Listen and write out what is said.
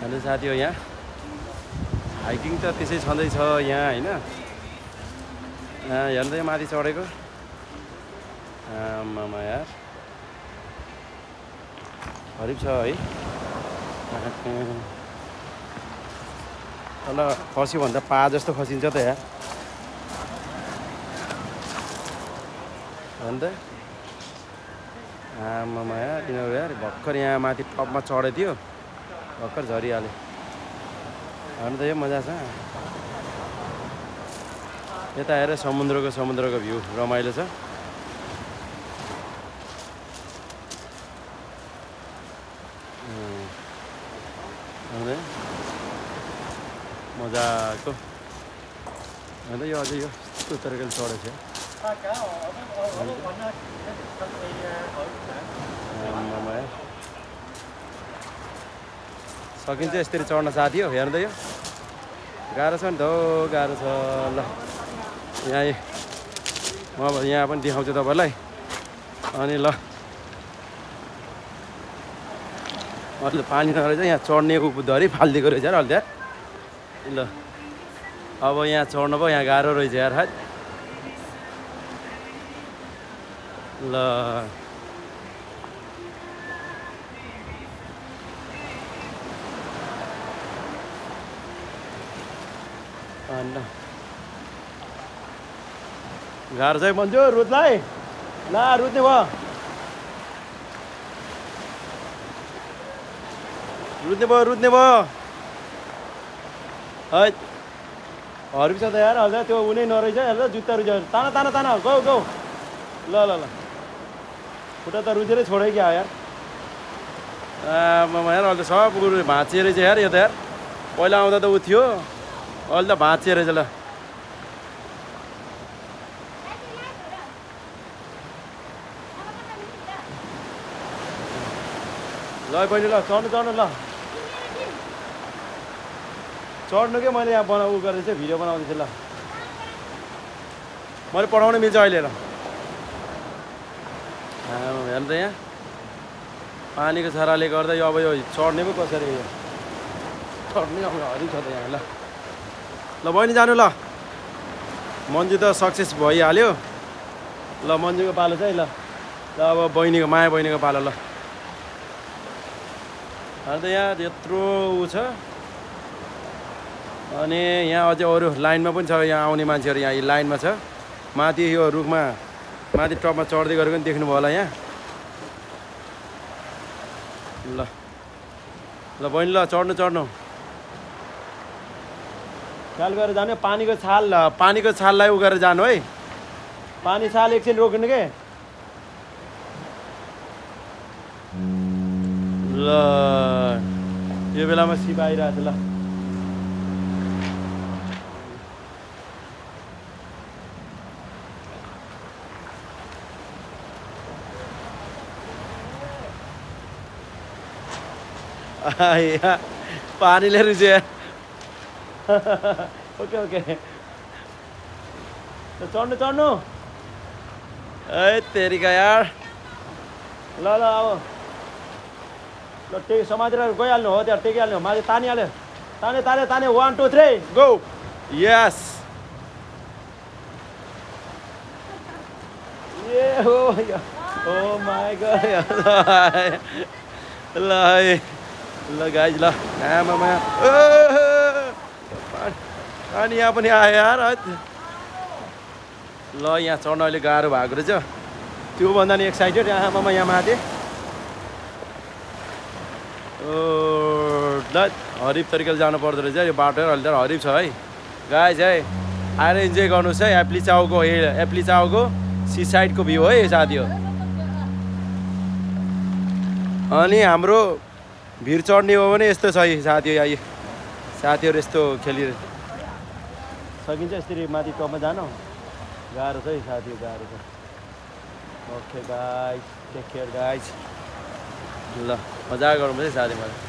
हेर्नु साथी हो यहाँ हाइकिङ त त्यसै छँदैछ यहाँ होइन हेर्दै माथि चढेको आमामा यार हरिब छ है तल खस्यो भन्दा पा जस्तो खसिन्छ त यार अन्त आमामा यार यिनीहरू यार भर्खर यहाँ माथि टपमा चढेको थियो भर्खर झरिहाल्यो हेर्नु त यो मजा छ यता हेर समुद्रको भ्यू रमाइलो छ मजाको अन्त यो अझै यो यस्तो तरिकाले चढेको छ सकिन्छ यसरी चढ्न साथी हो हेर्दै यो गाह्रो छ नि त गाह्रो छ ल यहाँ म अब यहाँ पनि देखाउँछु तपाईँलाई अनि ल अहिले पानी नरहेछ यहाँ चढ्नेको धरी फालिदिएको रहेछ यार अहिले ल अब यहाँ चढ्नु पो यहाँ गाह्रो रहेछ यार है ल गाह्रो चाहिँ भन्छु रुद्लाई ल रुच्ने भयो है हरिब छ त यार अझ त्यो उनी नरहेछ हेर्दा जुत्ता रुझ ताना गौ ल खुट्टा त रुझेरै छोडै क्या यार आमामा यार अहिले त सब कुरो भाँचिए रहेछ यार यो त यार पहिला आउँदा त उ थियो अहिले त भाँचिए रहेछ ल बहिनी ल चढ्नु ल चढ्नु के मैले यहाँ उ गरेर चाहिँ भिडियो बनाउँदै थिएँ ल मैले पठाउनु मिल्छ अहिले ल हेर्नु त यहाँ पानीको छराले गर्दा यो अब यो चढ्ने पो कसरी यो चढ्ने अब हरिक छ त यहाँ ल बहिनी जानु ल मन्जु त सक्सेस भइहाल्यो ल मन्जुको पालो चाहिँ ल अब बहिनीको माया बहिनीको पालो ल अन्त यहाँ यत्रो ऊ छ अनि यहाँ अझै अरू लाइनमा पनि छ यहाँ आउने मान्छेहरू यहाँ लाइनमा छ माथि यो रुखमा माथि टपमा चढ्दै गरेको पनि देख्नुभयो होला यहाँ ल बहिनी ल चढ्नु ख्याल गरेर जानु पानीको छाललाई उ गरेर जानु है पानी छाल एकछिन रोक्नु के ल यो बेलामा सिप आइरहेको छ ल पानीले रुच्यो ओके चढ्नु ए तेरिका यार ल अब ल समातेर गइहाल्नु हो त्यहाँ टेकिहाल्नु माथि तानिहाल्यो ताने 1 2 3 गो यस ए हो ओ माय गॉड ल गाइज ल आमामा अनि यहाँ पनि आयो यार ल यहाँ चढ्न अहिले गाह्रो भएको रहेछ त्योभन्दा नि एक्साइटेड आमामा यहाँ माथि ल हरिब तरिकाले जानु पर्दो रहेछ यो बाटो अहिले त हरिब छ है गाइज है आएर इन्जोय गर्नुहोस् है एप्लिचाउको सी साइडको भ्यू है साथी हो अनि हाम्रो भिर चढ्ने हो भने यस्तो छ साथी हो साथीहरू यस्तो खेलि सकिन्छ यसरी माथि टपमा जानु गाह्रो छ है साथी गाह्रो छ okay guys take care guys ल मजा गर्नु है साथी मलाई